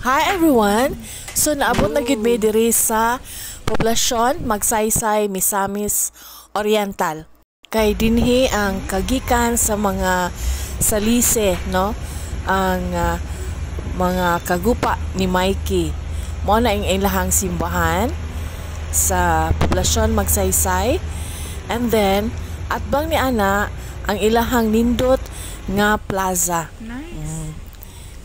Hi everyone! So naabot na gid mi diri sa Poblacion Magsaysay, Misamis Oriental. Kay dinhi ang kagikan sa mga Salise, no? Ang mga kagupa ni Mikey. Mao na ang ilahang simbahan sa Poblacion Magsaysay. And then atbang ni ana ang ilahang nindot nga plaza. Nice.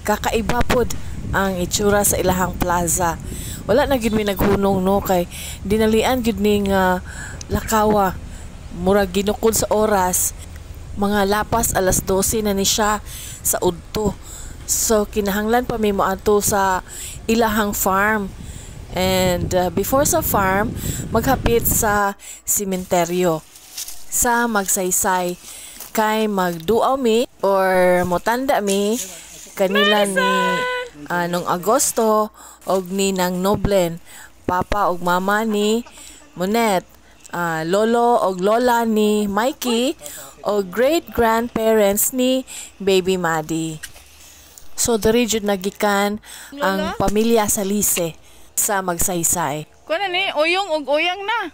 Kakaiba pod ang itsura sa ilahang plaza. Wala na gid mi naghunong, no, kay dinalian gid ni nga lakawa. Murag ginukod sa oras, mga lapas alas 12 na ni siya sa udto. So kinahanglan pa mi moadto sa ilahang farm. And before sa farm, maghapit sa sementeryo sa Magsaysay kay magduaw mi or motanda mi kanila ni nung Agosto og ni nang Noblen, papa og mama ni Monet, lolo og lola ni Mikey og great grandparents ni baby Maddie. So diri jud nagikan ang pamilya Salise sa Magsaysay. Kuha na ni, uyong og uyang na.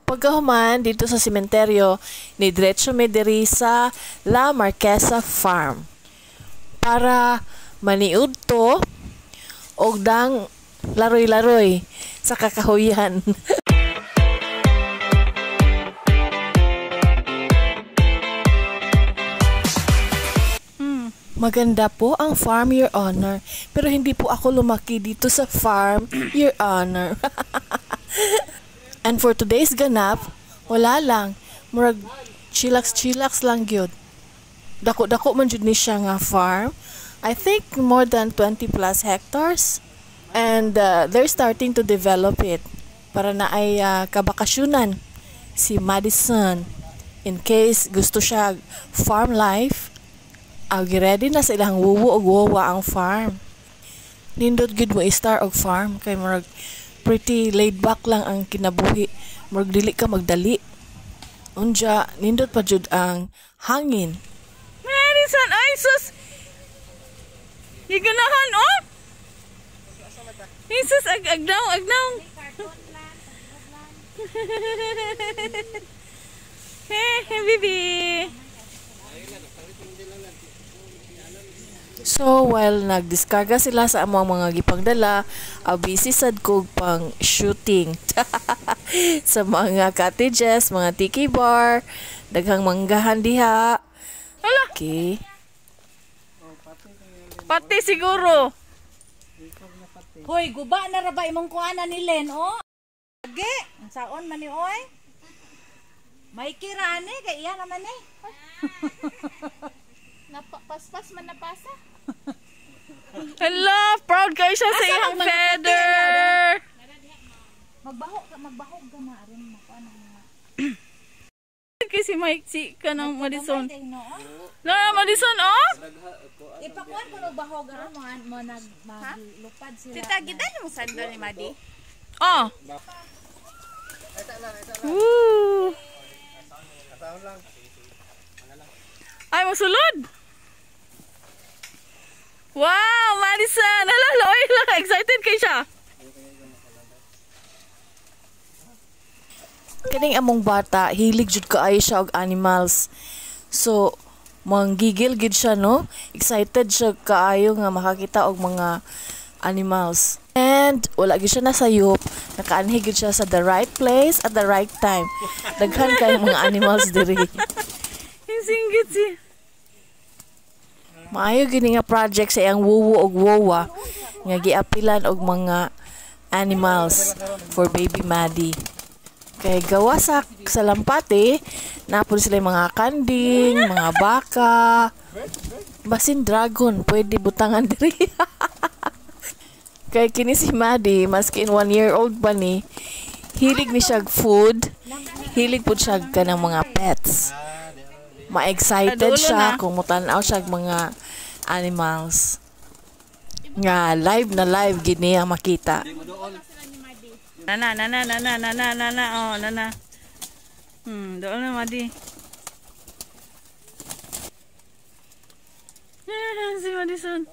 Pagkahuman dito sa sementeryo, ni diretso mi diri sa La Marquesa Farm para maniud to og dang laroy-laroy sa kakahuyan. Maganda po ang farm, Your Honor. Pero hindi po ako lumaki dito sa farm, Your Honor. And for today's ganap, wala lang. Murag chillax-chillax lang gyud. Dako-dako man jud ni siya nga farm. I think more than 20 plus hectares. And they're starting to develop it para na ay kabakasyonan si Madison. In case gusto siya farm life, ready na sa ilang wuwo og wowa ang farm. Nindot gid mo i-star og farm kay murag pretty laid back lang ang kinabuhi. Murag dili ka magdali. Unja, nindot pa jud ang hangin. Madison, ay sus! Giganahan, oh! Jesus, agnaw, agnaw! Hey, baby! So, while nagdiskarga sila sa among mga gipangdala, busy sad kog pang shooting sa mga cottages, mga tiki bar, daghang manggahan diha. Hala. Okay. Pati siguro. Hoy, guba na ra ba imong kuana ni Len, oh? Age, ang saon man ni oy? May kirani kay iya naman eh. Napaspas man napasa. Hello, proud kayo siya sa iyang feather. Magbahog ka na aron makuan ang mga. Kasi Mike si kanang Madison. Na Madison, oh? Ipakuan ko og bahog aron mo nag maglupad sila. Tita, gidan mo sandal ni Madi. Oh. Woo. Ay, masulod. Wow, Madison! Hala, hala, hala, excited kay siya. Kaning among bata, hilig jud kaayo siya og animals. So, manggigil gid siya, no? Excited siya kaayo nga makakita og mga animals. And wala gid siya nasayop, nakaanhi gid siya sa the right place at the right time. Daghan kay mga animals diri. Singgit siya. Maayo gini nga project sa iyang wuwo og wowa nga giapilan og mga animals for baby Maddie. Kay gawa sa lampate, napon sila yung mga kanding, mga baka, basin dragon, pwede butangan diri. Kay kini si Maddie, maski in 1 year old pa ni, hilig ni siya food, hilig pud siya kanang mga pets. Ma-excited siya kung mutan-aw siya mga animals. Nga live na live gid niya makita. Nana, nana, nana, nana, nana, oh, nana. Doon na, Madi. Si Madison.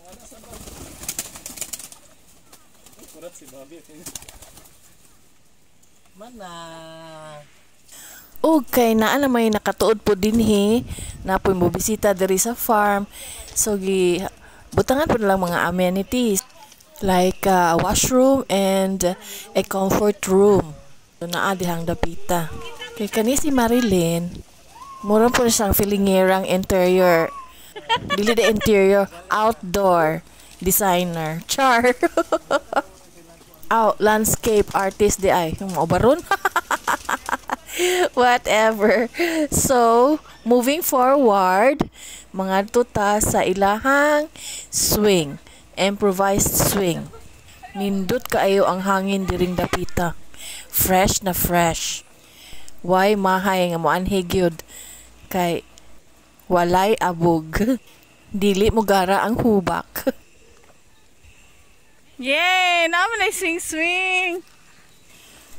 Kurat si Bobby. Mana. Ug kay naa na may nakatuod po dinhi na po mo bisita diri sa farm. So gi butangan po nilang mga amenities like a washroom and a comfort room. So naa dihang dapita. Kay kani si Marilyn, mura po na siyang feelingerang interior. Dili the interior, outdoor designer. Char. Out landscape artist di ay. Mao baron? Whatever. So, moving forward, mga ta sa ilahang swing, improvised swing. Nindot kaayo ang hangin diring dapita. Fresh na fresh. Why mahay nga moanhi gyud kay walay abog. Dili mo gara ang hubak. Yay! Naa man ay swing swing.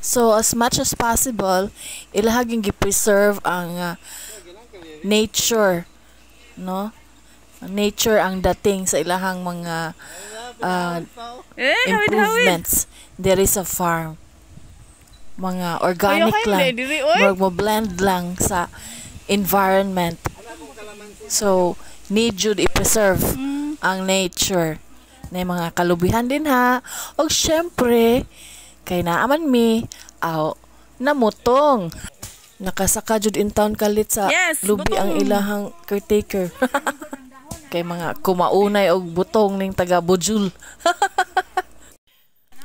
So as much as possible, ilahang gi-preserve ang nature, no? Nature ang dating sa ilahang mga Eh, hawid hawid. improvements. There is a farm. Mga organic Ayaw, lang. hindi, diri, oy. Murag mo blend lang sa environment. So, need jud i-preserve ang nature. Na mga kalubihan din ha. Og syempre, kay naaman mi, aw, namutong. Nakasaka jud in town kalit sa Yes, lubi ang butong. ilahang caretaker. Kay mga kumaunay og butong ning taga Bujul.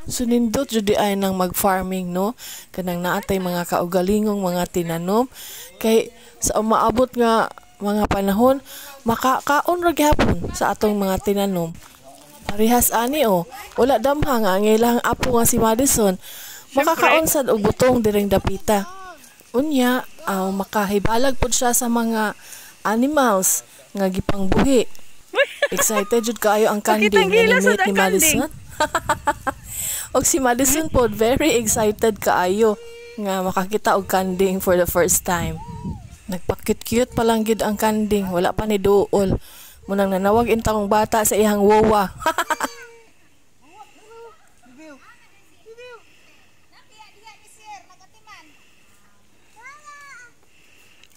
So nindot jud di ay nang mag-farming, no, kanang naatay mga kaugalingong mga tinanom kay sa umaabot nga mga panahon makakaon ra gihapon sa atong mga tinanom. Parehas ani oh, wala damha nga ang ilang apo nga si Madison makakaon sad og butong diring dapita. Unya, aw, makahibalag pud siya sa mga animals nga gipangbuhi. Excited jud kaayo ang kanding Pakitang nga gila sad ni-meet ang ni kanding. Madison. Og si Madison pod very excited kaayo nga makakita og kanding for the first time. Nagpa-cute-cute pa lang gid ang kanding, wala pa ni duol. Munang nanawag intawong bata sa iyang wowa.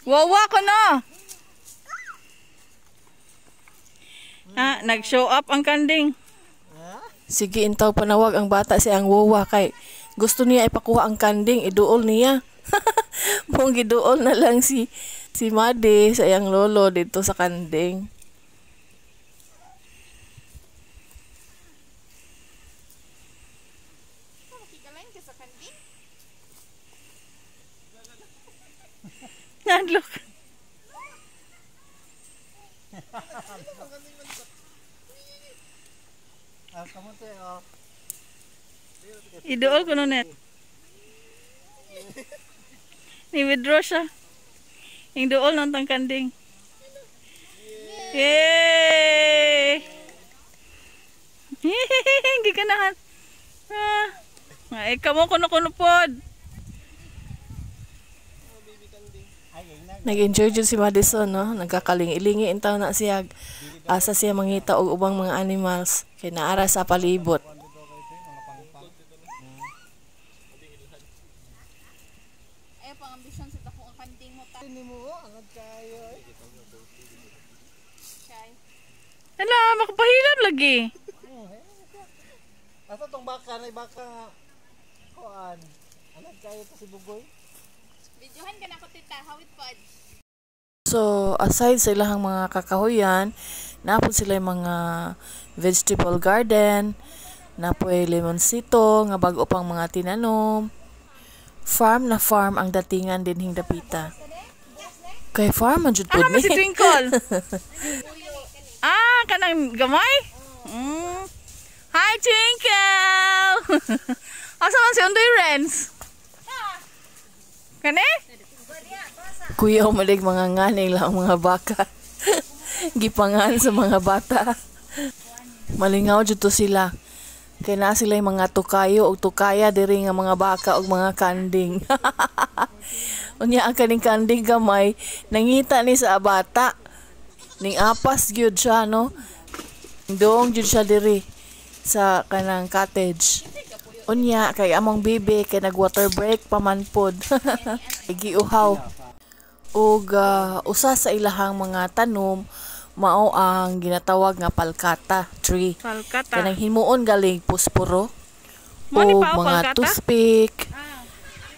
Wawa ko na. Ah, nag-show up ang kanding. Sige intaw panawag ang bata sa iyang wowa kay gusto niya ipakuha ang kanding, iduol niya. Mong giduol na lang si si Madi sa iyang lolo dito sa kanding. Makikalain ka sa kanding? Nadlok. Ah, kamunti oh. Iduol ko no net. Ni-withdraw siya. Yung duol ng tang kanding. Yay! Hindi ka nahan. Ah. Ay, kamo kuno-kuno pod. Nag-enjoy jud si Madison, no? Nagkakalingi-lingi intaw na siya. Asa siya mangita og ubang mga animals kay naara sa palibot. Ayaw pang ambisyon sa dako ang kanding mo ta. Ini mo, oh, angad kayo eh. Shy. Hala, makapahilab lagi. Oh, eh. Asa tong baka na baka nga. Kuan. Angad kayo to si Bugoy. Videohan ka na ko, tita. Hawit pod. So, aside sa ilahang mga kakahuyan, napod sila yung mga vegetable garden, napoy lemonsito, nga bago pang mga tinanom. Farm na farm ang datingan dinhing dapita. Kay farm man jud pud Ah, ni. si Twinkle. Ah, kanang gamay? Hi, Twinkle! Asa man si Undoy Renz? Kani? Kuya, umalig mga nganay lang ang mga baka. Gipangan sa mga bata. Malingaw jud to sila. Kay naa sila yung mga tukayo og tukaya diri nga mga baka og mga kanding. Unya ang kaning kanding gamay nangita ni sa bata. Ning apas gyud siya, no. Doong jud siya diri sa kanang cottage. Unya kay among bibi kay nag water break pa man pod. Giuhaw. Ug usa sa ilahang mga tanom mao ang ginatawag nga palkata tree. Palkata. Kanang himuon galing pusporo Mo ni ug pa, oh, mga palkata? toothpick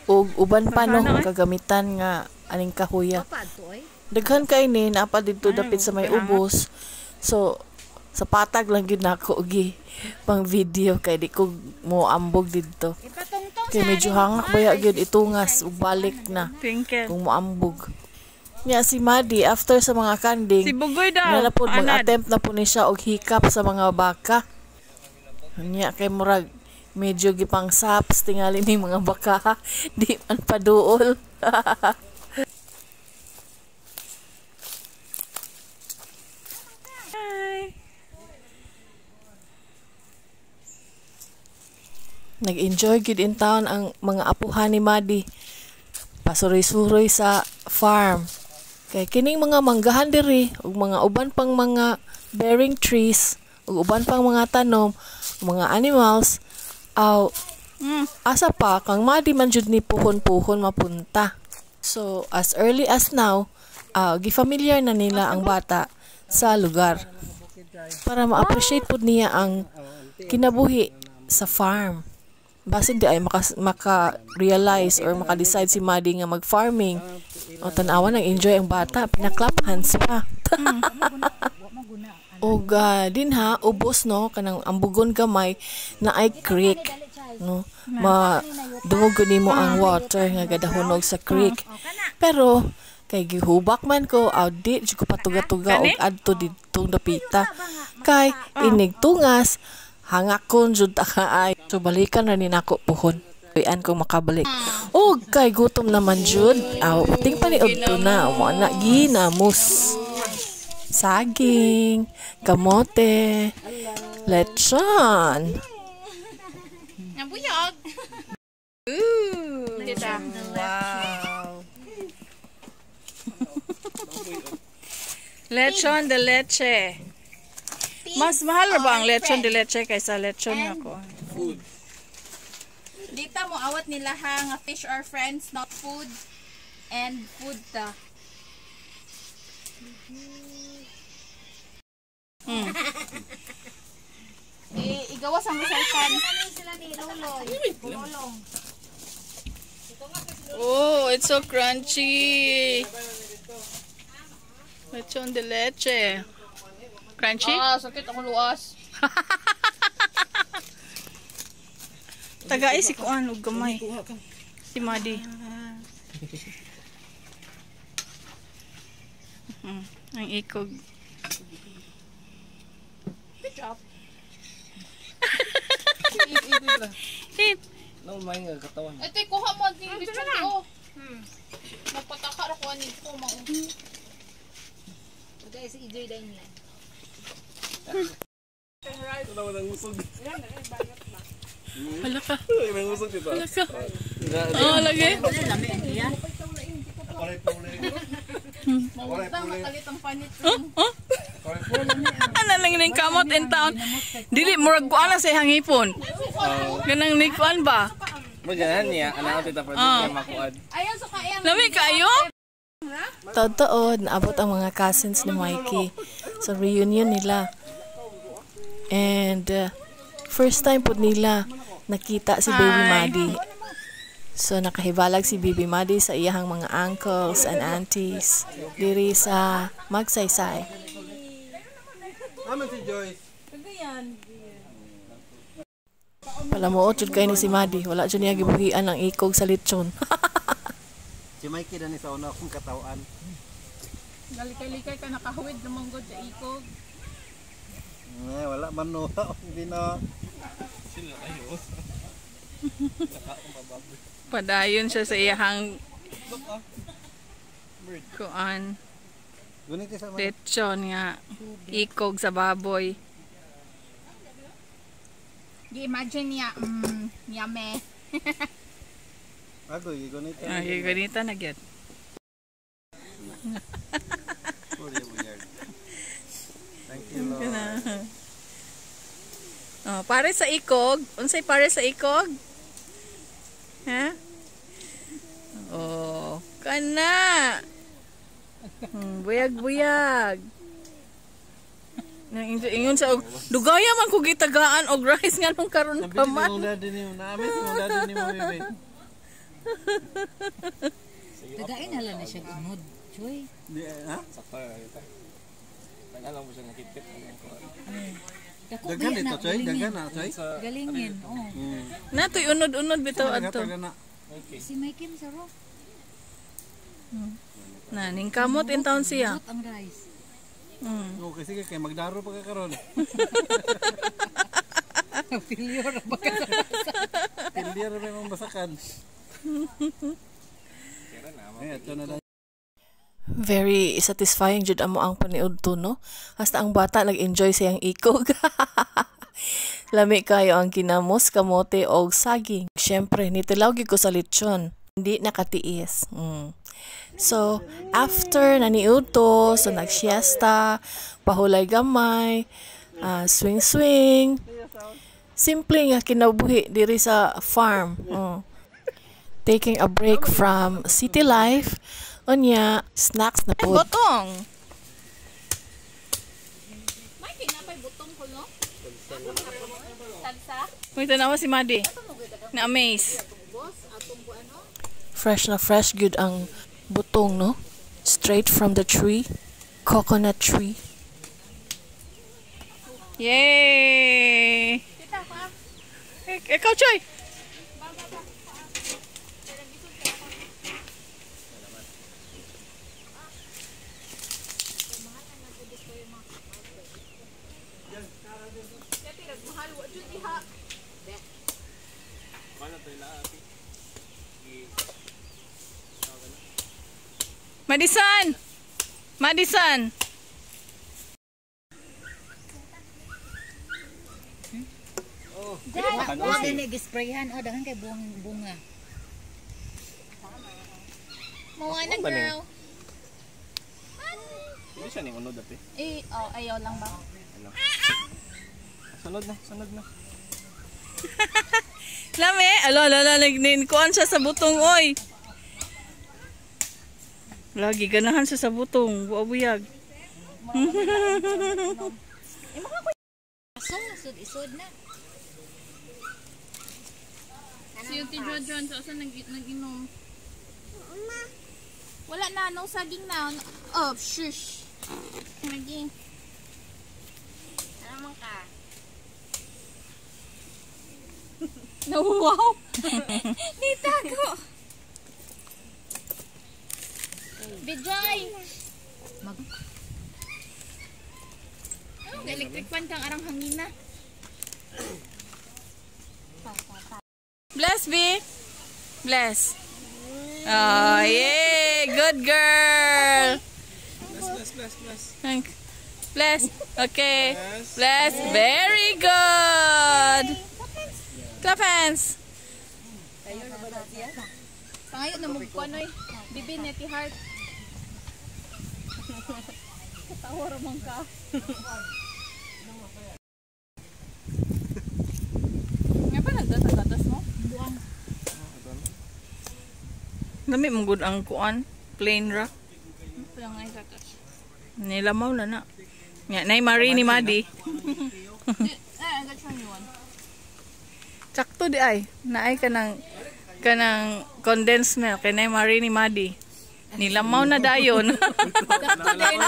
ug uban pa no Palkana, oy. kagamitan nga aning kahuya. Daghan kay ni naa pa didto dapit sa may ubos. So sa patag lang gyud nako gi pang video kay di ko mo ambog didto. Ipatungtong Kay medyo hangak baya gyud itungas ug balik na Twinkle. kung moambog. Nya si Madi after sa mga kanding Si Bugoy daw. na na po Anad. mag-attempt na po ni siya og hikap sa mga baka. Nya kay murag medyo gipang saps tingali ni mga baka di man paduol. Hi. Nag-enjoy gyud in town ang mga apuhan ni Madi. Pasuroy-suroy sa farm. Kay kining mga manggahan diri ug mga uban pang mga bearing trees ug uban pang mga tanom, mga animals aw asa pa kang Madi man jud ni puhon-puhon mapunta. So as early as now, gifamiliar na nila ang bata sa lugar para ma-appreciate pud niya ang kinabuhi sa farm. Basin di ay maka-realize or maka-decide si Madi nga mag-farming. O tanawa nang enjoy ang bata, pina-clap hands pa. Og dinha ubos no kanang ambugon gamay na ay creek no, ma dungog nimo ang water nga gadahunog sa creek. Pero kay gihubak man ko, aw di jud ko patuga-tuga og adto didtong dapita kay inig tungas hangakon jud ta kaay. So balikan ra ni nako puhon. Uyan kong makabalik. Og kay gutom naman jud. Aw ting pa ni udto na mo na ginamos. Saging, kamote, lechon. Nabuyog. Ooh. Wow. Lechon de leche. Mas mahal ra ba ang lechon de leche kaysa lechon ako? Dita mo awat nila ha nga fish are friends, not food. And food ta. Eh, igawas ang resultan. Sila ni Loloy. Lolong. Oh, it's so crunchy. Lechon de leche. Crunchy? Ah, sakit ako luwas. Tagay si kuan og gamay. Si Madi. Ang ikog. Good job. Hit. No, may nga katawan. Ito, kuha mo ang lechon ko. Magpataka ra ko ani ko mao. Guys, enjoy din niya. Hala ka. Nangusog dito. Hala ka. Oh, lagi. Mawagtang makalit ang panit. Huh? Ana lang ning kamot in town. Dili murag kuan lang sa hangipon. Ganang ni kuan ba? Mo ganahan niya, anak ko tita pa niya makuad. Ayaw sa kaya. Lami kayo? Taod-taod, naabot ang mga cousins ni Mikey sa reunion nila. And first time po nila nakita si Baby Hi. Madi. So nakahibalag si Baby Madi sa iyahang mga uncles and aunties diri sa Magsaysay. Aman si Joyce. Palamuot jud kay ni si Madi, wala jud niya gibuhian ang ikog sa lechon. Si Mikey dani sa una akong katawan. Galikay-likay ka nakahuwid namanggod sa ikog. Eh, wala man no. Hindi na. Padayon siya sa iyahang kuan Gunit sa man. lechon nga ikog sa baboy. Gi-imagine niya, yummy. Agoy, gunit. Ay, ganita na gyud. Weird. Thank you, Lord. Oh, Pare sa ikog. Unsay pare sa ikog? Ha? Oh, kana. Buyag-buyag. Nang ingon sa og dugaya man ko gitagaan og rice nganong karon pa Nabili man. mong daddy nimo, naamis mong daddy nimo, bebe. Tagain hala na siya unod. Choy. Di, ha? Dako Daghan kaya ito, na, Choy. galingin. Daghan na, Choy. Galingin, oh. Natoy unod-unod bitaw adto. Daghan na. Si Mikey Masaro. Na ning kamot in town siya. Ang rice. Okay, sige, kay magdaro pa ka karon. Failure ba ka? Pilya ra ba imong basakan? Eh, ito na lang. Very satisfying jud amo ang paniud to, no? Hasta ang bata nag-enjoy siyang ikog. Lami kayo ang kinamos, kamote og saging. Syempre, nitilaw gyud ko sa lechon. Hindi nakatiis. So, after naniud to, so nagsiesta, pahulay gamay, swing-swing. Simple nga kinabuhi diri sa farm. Taking a break from city life, unya, snacks na po. Botong. May kinapay butong ko, no? Salsa? May tanawa si Madi. Na amaze. Fresh na fresh good ang butong, no? Straight from the tree. Coconut tree. Yay! Ikaw, Choy! Madison! Madison! Wa gani gisprayhan oh, daghan kay buong bunga. Moana girl. Hindi siya ning unod ate. Eh, oh, ayaw lang ba? Sunod na, sunod na. Lame, alo, alo, alo, nagnin, kuan siya sa butong, oy. Lagi, ganahan siya sa butong, buabuyag. So, sud isod na. Si yung John John, sa usan nag-inom. Wala na, no saging na. Oh, shush. Naging. Ano man ka? No, wow. Nitago. Bijoy! Mag Anong electric fan kang arang hangina? Bless, B. Bless. Oh, yay! Good girl! Bless, bless, bless, bless. Bless. Okay. Bless. Very good. Clap hands. Pangayo na mo ko noy. Bibi neti heart. Katawa ra man ka. Nga pa naggatas-gatas mo? Dami mong good ang kuan. Plain ra. Wala nga gatas. Nilamaw na na. Nga, nay Marie ni Madi. Eh, I got you a new one. Sakto di ay. Naay ka ng condensed milk. Kay nay Marie ni Madi. Nilamaw na dayon. Sakto din.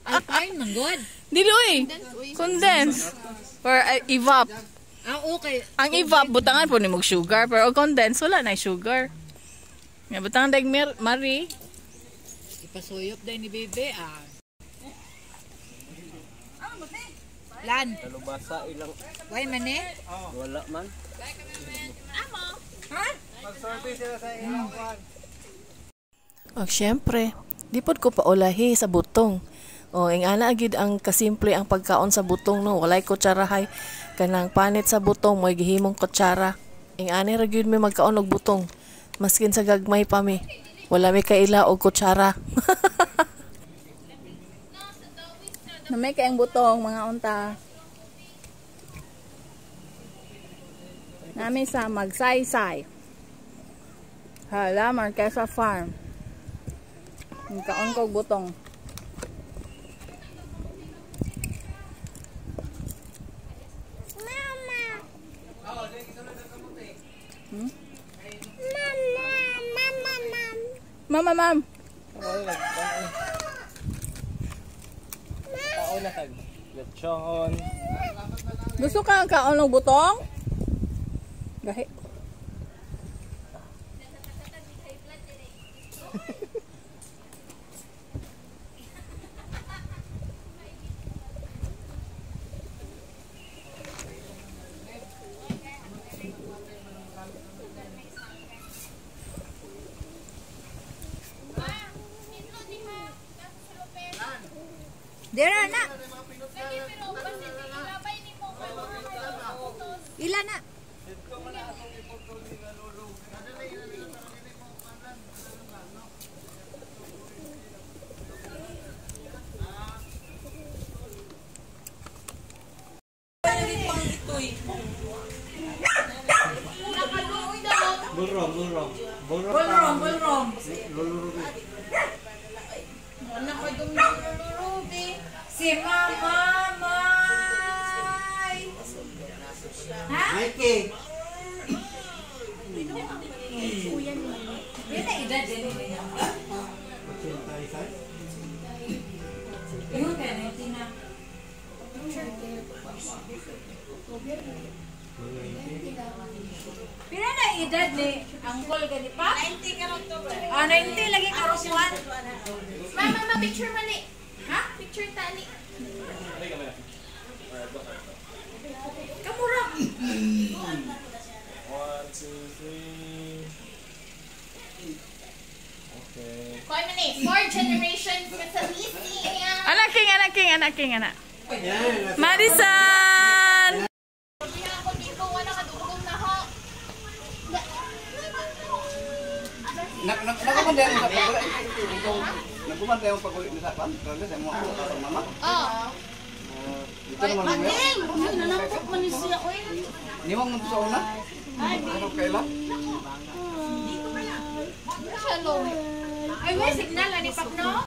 Alpine man god. Dili oy. Condense. Or evap. Ah, okay. Ang evap butangan po ni mog sugar pero og condense wala na sugar. Nga butangan dag Marie. Ipasuyop din ni Bebe ah. Lan. Talubasa ilang Why man eh? wala man. Mag-survey sila sa ilang kuan. Og syempre, di pod ko paulahi sa butong. O ing ana gid ang kasimple ang pagkaon sa butong, no, walay kutsarahay, kanang panit sa butong mo'y gihimong kutsara. Ing ani ra gyud mi magkaon og butong. Maskin sa gagmay pa mi. Wala mi kaila og kutsara. Namay kayang butong mga unta. Nami sa Magsaysay. Hala, Marquesa Farm. Kaon kog butong. Mama. Hmm? Mama, mama, mom. Mama, ma'am. Kaon na kag lechon. Gusto ka ang kaon og butong? Gahi. Dira na. Ila na. Bulrong, bulrong. Bulrong. Bulrong, bulrong. Lulurubi. Si Mama May. Ha? Mikey! Di na edad din niya. 86? Yun kaya na na. Pila na edad ni Uncle gani pa? 90 karon to. Ah, 90 lagi karon kuan. Mama, mama, picture man ni. Ha? Picture ta ni. Kamura. 1, 2, 3. Okay. Kuan man ni, 4 generations ka sa Lisi. Anak king, anak king, anak king, anak. Yan! Madison! Ako dito, wala ka dugtong na ho. Nagkumanda yung sa paguli. Nagkumanda yung paguli sa pan. Grabe sa mga sa mama. Oh. Ito naman mo. Nanangkop man ni siya oy. Niwang mo sa una. Ano kaila? Shalom. Ay, may signal ani pap no?